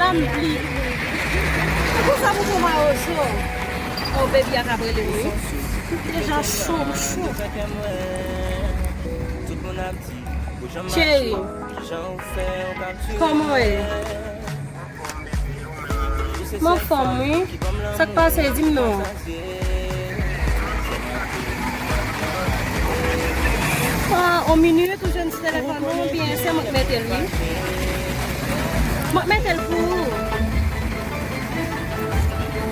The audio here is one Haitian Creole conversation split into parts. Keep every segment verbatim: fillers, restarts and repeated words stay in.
M bliye. Pou sa pou tou mawozo. O, baby a k ap rele m, wi. M deja cho, m cho. Cheri, kòman w ye? M anfòm, wi. Sa k pase? Di m non. Ah, on minit, ou jwenn ti telefòn ou, oubyen se mwen k mete l, wi. Mwen k mete l pou ou.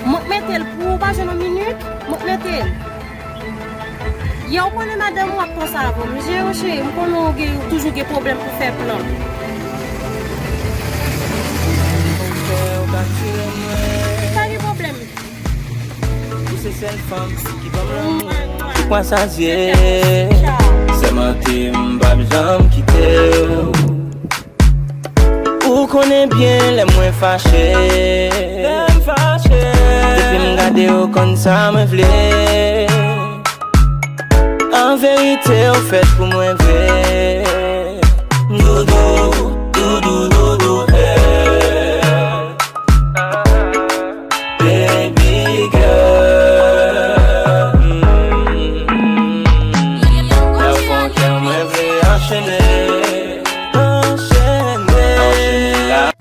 Mwen k mete l pou ou, pa jwenn on minit, mwen k mete l. Yè ou konnen madanm ou ap konsa avè w. M jere w, cheri, m konnen ou gen, ou toujou gen pwoblèm pou fè plan. Pa gen pwoblèm. Ou se sèl fanm ki ban m lanmou. Mwa sa zye, sèmante m p ap janm kite w. Ou konnen byen lè mwen fache. Lè m fache. Depi m gade w konn sa mwen vle. An verite, ou fèt pou mwen vre. Doudou, doudou, doudou, eh. Baby girl, mm, nan fon kè mwen vle anchene, anchene, anchene la.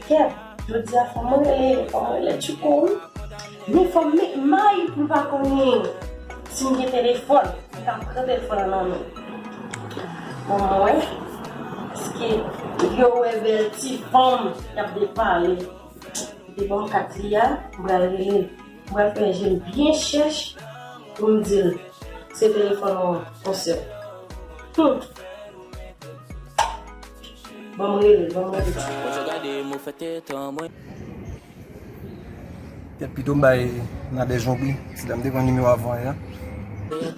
Kèt, jodi a fò mwen rele, fò mwen rele Tchouko wi. Men fò m met may pou l pa konnen si m gen telefòn, m ka pran telefòn nan men l. Bon, mwen wè, èske yo wè bèl ti fanm k ap depale? Li te ban m kat li a, m pral rele l. M pral fè je m byen chèch pou m di l se telefòn ou an, konsèp. Hmm. Ban m rele l, ban m rele l. Tèt pito m bay Nadège yon pri. Se la m te pran nimewo avan an. Ki moun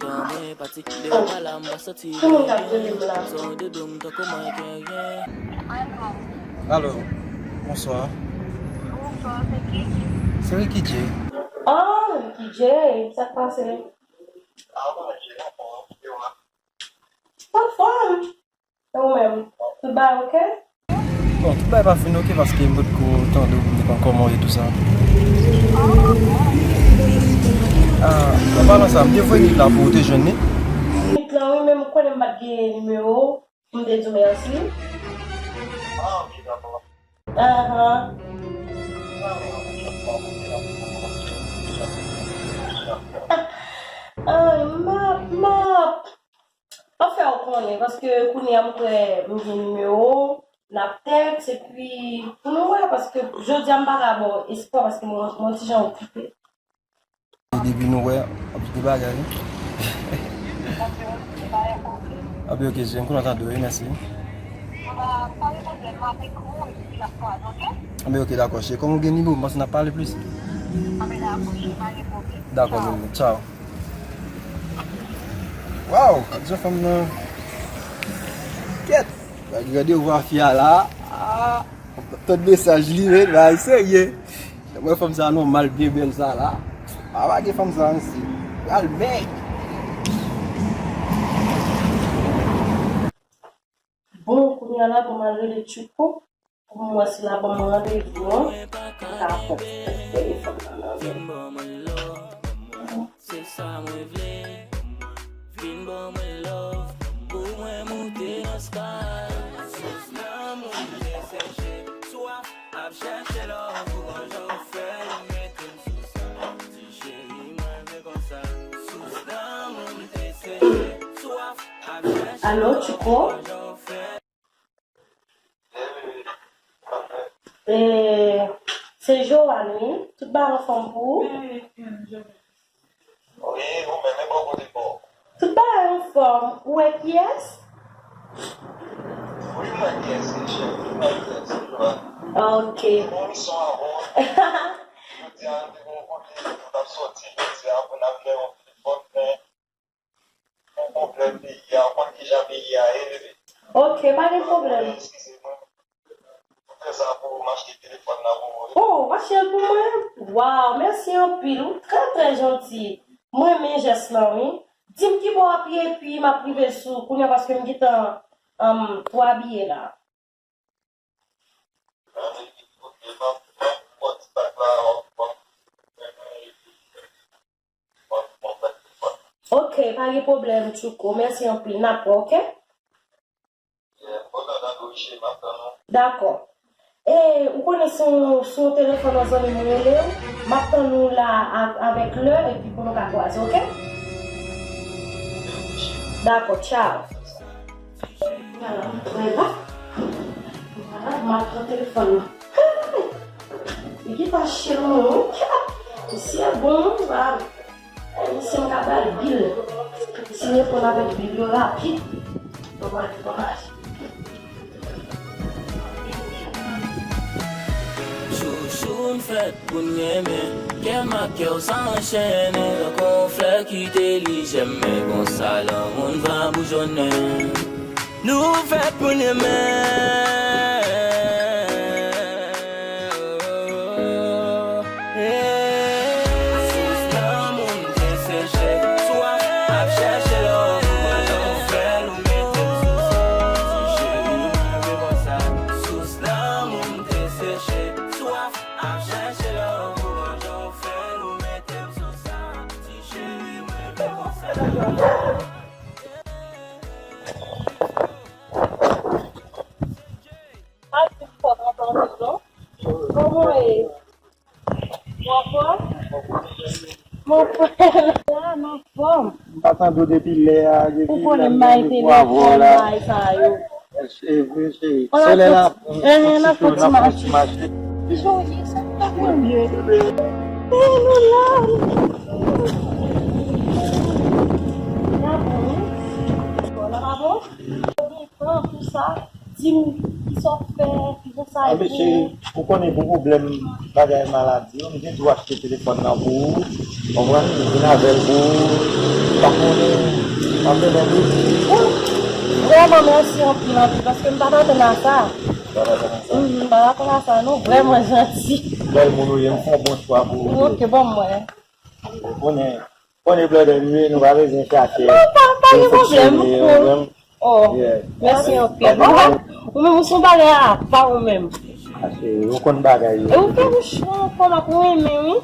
k ap rele m la? Alo, bonswa. Bonswa, se ki? Se Ricky J. Ah, Ricky J, sa k pase? Anfòm. E ou menm? Tout bagay oke? Bon, tout bagay pa fin oke paske m potko tande w pou m te konn kòman w ye tou sa. Ah, an palan sa, m te voye Nit la pou ou te jwenn li. Nit lan wi, men m konnen m pa t gen nimewo w pou m te di w mèsi. Ah, ok, dakò. Ahan. Ay, m ap, m ap. Anfen, ou konnen, paske kounye a m kwè m gen nimewo w, n ap tèks, epi pou nou wè, paske jodi a m pa ka ba w espwa, paske mwen, mwen ti jan okipe. E depi nou wè, ap di bagay. Anben, ok, cheri, m kontan tande w, wi, mèsi. Anben, ok, dakò, cheri, kòm ou gen nimewo m, m panse n ap pale plis. Dakò, zanmi, tchaw. Waw, gad jan fanm nan. Kèt. Gade, gade, ou wè fi a la. Ah, tann mesaj li, men, bagay serye. Mwen, fanm sa nòmal, byen bèl sa la. Pa pa gen fanm sa, ansi. Pral bèl. Bon, kounye a la, pou m al rele Tchouko. Pou m wè si l ap ban m randevou an, m ka pran telefòn nan nan men l. Se sa mwen vle, vin ban mwen love, pou mwen moute nan sky. Sous lanmou m te seche, swaf ap chèche love ou, an jan w fè l mete m sou sa. Ti cheri, mwen vle konsa. Sous lanmou m te seche, swaf ap chèche love ou, an jan w fè l. Alo, Tchouko? E, se Joanne, wi. Tout bagay anfòm pou ou? Wi, ou menm, e bò kote kò w? Tout bagay anfòm. Ou wè kiyès? Wi, m wè kiyès, cheri. M wè kiyès, Joanne. Ok. Bon, m son avè w. Jodi a, nou te gen yon kote, nou t ap sòti, jodi a, pou n al fè yon ti vòt, men Yon pwoblèm peyi a, ou konn kijan peyi a ye, bebe. Ok, pa gen pwoblèm. Eskize mwen. Ou fè sa pou m achte telefòn nan pou ou. Oh, w achte l pou mwen? Waw, mèsi anpil. Ou trè, trè janti. Mwen renmen jès lan, wi. Di m ki bò w ap ye, epi m ap rive sou kounye a, paske m gentan, um, pou abiye la. Ok, pa gen pwoblèm, Tchouko. Mèsi anpil. N ap wè, ok? Dakò. E, ou konnen si w, si w telefòn yon zanmi m rele w, m ap tann ou la a, avèk lè, epi pou nou ka kwaze, ok? Dakò, tchaw. Vwala, m pran la. Vwala, m al pran telefòn nan. Li ki fache non, wi. Misye bon, vwala. Misye m ka ba l bil. Si l reponn avèk bil yo rapid. Bon, bon, bon. Chouchou n fèt pou n renmen, kè m ak kè w sa anchene. Tankou yon flè ki te li jèmen, konsa lanmou n va boujonnen. Nou fèt pou n renmen. Sous lanmou m te seche, swaf ap chèche love ou, jan w fè l ou mete m sou sa. Ti cheri mwen vle konsa. Sous lanmou m te seche, swaf ap chèche love ou, jan w fè l ou mete m sou sa. Ti cheri mwen vle konsa. Pa di m fò m antann non. Kòman w ye? Ou anfòm? Mon frè la, m anfòm. M pa tande w depi lè a, depi lè a, m pa tande vwa w la. Ou konnen m bay telefòn, bay sa yo. E vre, cheri. Solèy la ap pran ti cho, n ap pran ti mache. Ki jan w ye? Sa pa premye. E nou la. N ap bon, wi. Bon, n ap bon. Ou gen tan, tou sa. Di m, kisa w ap fè, kijan sa ye pou ou? Anben, cheri, ou konnen pou pwoblèm bagay maladi yo, m te tou achte telefòn nan pou ou, konprann? M vin avè l pou ou, m pa konnen, m ap demann ou. Ou, vrèman, mèsi anpil, anpil, paske m pa t atann a sa. M pa t atann a sa? Mhm, m pa t atann a sa, non, vrèman janti. Bèl moun ou ye, m fè yon bon chwa pou ou. Ok, bon, mwen. Konnen, konnen blòdè nou ye, nou pa bezwen chache. Non, pa, pa gen pwoblèm, m cool. Oh, mèsi anpil. Ou menm, ou se yon bagay apa ou menm. Paske ou konn bagay yo. E ou fè m cho ankò, m ap renmen, wi.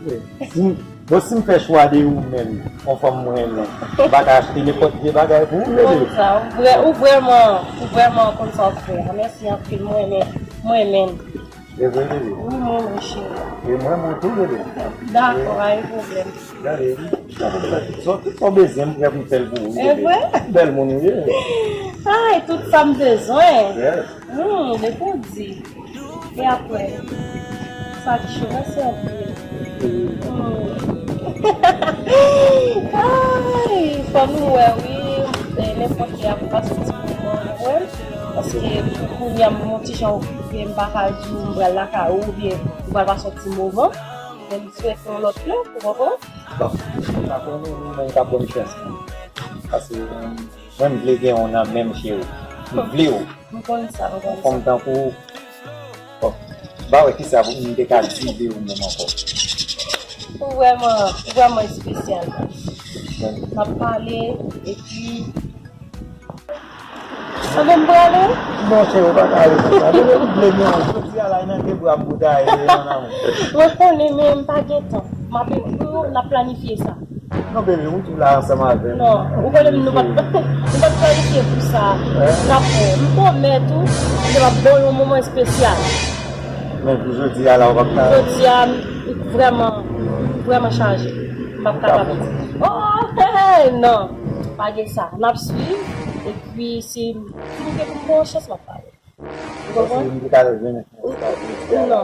Wi. Si m, bon, si m fè chwa de ou menm, yon fanm mwen renmen, m pa ka achte nenpòt vye bagay pou ou, bebe. Konn sa, ou vrè-, ou vrèman, ou vrèman konn sa w ap fè a. Mèsi anpil, mwen renmen, mwen renmen. E vre, bebe? Wi, mwen renmen, cheri. E mwen renmen w tou, bebe. Dakò, pa gen pwoblèm. Gade, sa w konn fè, sa w, tout sa w bezwen, m prè pou m fè l pou ou, bebe. E vre? Bèl moun ou ye. Ay, tout sa m bezwen. Yes. Hmm, depi w di. E apre, sa ki cho, mèsi anpil. Hmm. Ay, fò nou wè, wi. E, nenpòt lè a, pou pa soti pou mwen, ou wè. Paske kounye a, m yon ti jan okipe, m pa ka di w m pral lakay ou, oubyen m pral pase yon ti moman. Men m swete yon lòt lè, ou konprann? Bon, m pa konnen, men mwen, m ka ban m chans lan. Paske, mwen, m vle gen w nan men m, cheri. M vle w. M konn sa, m konn sa. Yon fanm tankou w. Bon, m pa wè kisa pou m te ka di de ou menm ankò. Ou vrèman, ou vrèman espesyal. N ap pale, epi Anben m prale. Non, cheri, ou pa ka ale konsa. Bebe, m vle gen w. Jodi a la, e nan de bra m pou w ta ye, mon amour. Mwen konnen, men m pa gen tan. M ap ekri w, n ap planifye sa. Non, bebe, ou tou la ansanm avè m. Non, ou konnen nou pa t, nou pa t planifye pou sa. Hein? N ap wè. M pwomèt ou, m ap ba w yon moman espesyal. Men pou jodi a la, ou p ap ka. Jodi a, m vrèman, m vrèman chaje. M p ap kapab. Oh, hey, hey, non. Pa gen sa. N ap swiv. Epi, si, si m gen pou m pran yon chans, m ap pale. Ou konprann? Non,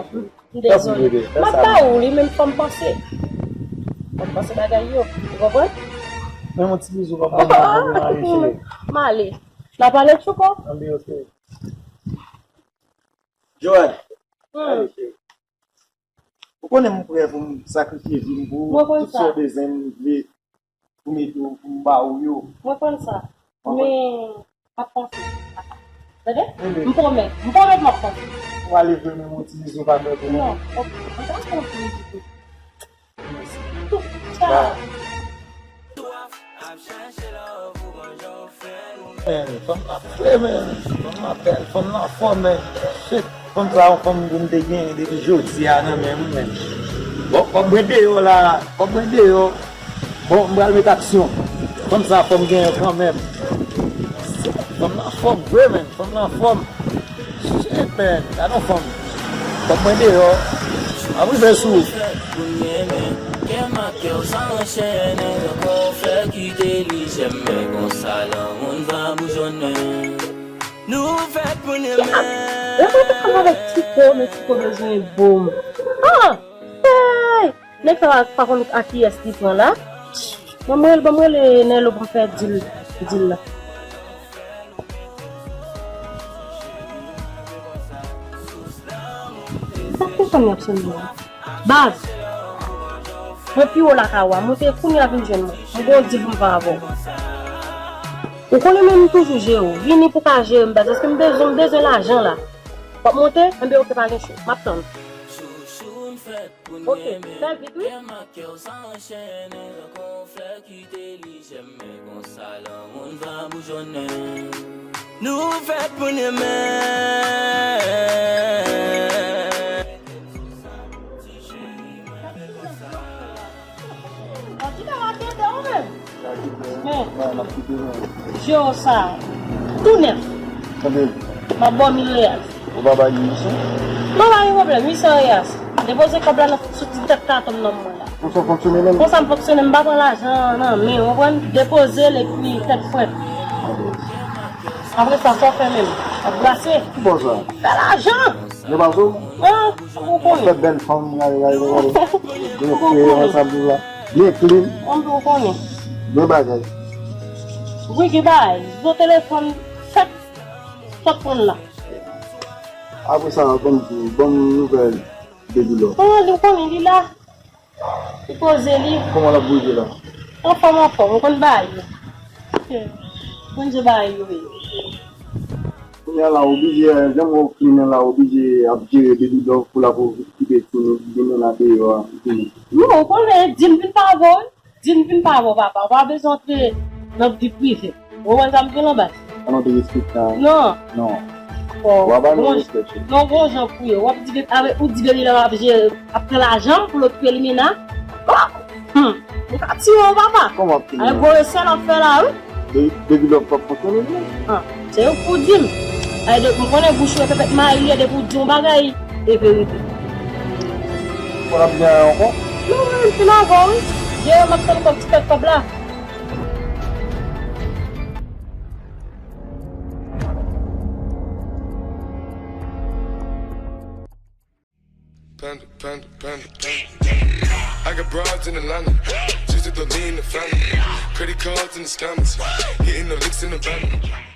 m dezole. M ap ba ou li, men fò m panse. Fò m panse bagay yo. Ou konprann? Men yon ti bizou, kòm mwen, mwen, mwen, mwen, m ale. N a pale tchouko? Anben, ok. Joanne, hmm. Gade, cheri. Ou konnen m prè pou m sakrifye vi m pou ou. Mwen konn sa. Tout sa w bezwen, m vle pou mete w, pou m ba ou yo. Mwen konn sa. Mwen konn. Men, pa panse. Tande? Bebe. M pwomèt. M pwomèt m ap panse. Ou ale vre, men yon ti bizou pa mwen pou mwen. Non, ok. Mwen pa panse ditou. Mèsi. Tout sa. Bye. Men, fanm la fre, men. Fanm la bèl, fanm la anfòm, men. Shit, fanm sa yon fanm pou m te gen depi jodi a nan men m, men. Bon, kòb mwen deyò la, kòb mwen deyò. Bon, m pral met aksyon. Fanm sa fò m genyen kanmenm. Fanm la anfòm vre, men. Fanm la anfòm. Shit, man, gade yon fanm. Kòb mwen deyò. M ap rive sou ou. Kè m ak kè w sa anchènen, ankò fè kite li jèmen konsa, lanmoun va boujonnen. Nou fèt pou n renmen. Lè mwen te konn avèk Tito, men Tito bezwen bo m. Ah! Hey! Nèg sa pa, pa konn a kiyès li pran la. Ban mwen, ban mwen rele Nèlo pou m fè dil, dil la. Sa k te fè m ap sonn la? Baz, mwen pi wo lakay ou a. Monte kounye a vin jwenn mwen. Mwen gen yon dil pou m fè avè w. Ou konnen men m toujou jere w. Vini pou ka jere m, baz, paske m bezwen, m bezwen lajan la. W ap monte? Enben, oke, pa gen cho. M ap tann. Ok, fè vit, wi. Nou fèt pou n renmen. An tou ka, m ap ede w menm. Men, je w sa, tou nèf. M ap ba w mil reyal. Ou pa bay li isi? Non, pa gen pwoblèm, uit san reyal. Depoze kòb la nan sou ti tèt katon nan mwen la. Konsa w fonksyone menm? Konsa m fonksyone, m pa pran lajan nan men, w konprann? Depoze l epi tèt frèt. Apre sa, sa w fè menm? Ap brase? Ki bò sa? Fè lajan! Yo pa sou? An, ou konnen. Fè bèl fanm, gade, gade, gade. Byen fre, ansanm tou la. Byen clean. An, ou konnen. Byen bagay. Wi, gen bagay. Zo telefòn, fèt, sòt pran la. Apre sa, ban m, ban m nouvèl Baby Love. An, ou konnen li la. Li poze li. Kòman l ap bouje la? Anfòm, anfòm, ou konn bagay yo. Bondye bagay yo ye. Kounye a la, oblije, jan m wè w clean la, oblije ap jere Baby Love pou l ap okipe timoun, li menm nan deyò a, timoun. Non, ou konnen, di m vin pa avè w. Di m vin pa avè w, papa. Ou pa bezwen antre nan vi prive. Ou wè sa m gen lan baz? An nou te respekte a. Non. Non. Ou pa ban nou respè, cheri. Non, bon jan pou yo. W ap di, avèk, ou di Baby Love ap jere, ap pran lajan pou l okipe limena. Oh! Hmm. M ka tiye w, papa. Kòman ap tiye w? Avèk gwo resè l ap fè la, wi. Baby Love p ap fonksyone, non? Ah, se ou k pou di m. Ay, de, m konnen bouch ou e pèpèt mayi, depi w di yon bagay, e verite. Fò n ap gen ankò? Non, men, m fin avè w, wi. Jere, m ap tann kòb, ti tèt kòb la. Panda, panda, panda, panda. I got broads in Atlanta. Just to throw me in the family. Credit cards and the scammers. Hitting the licks in the van.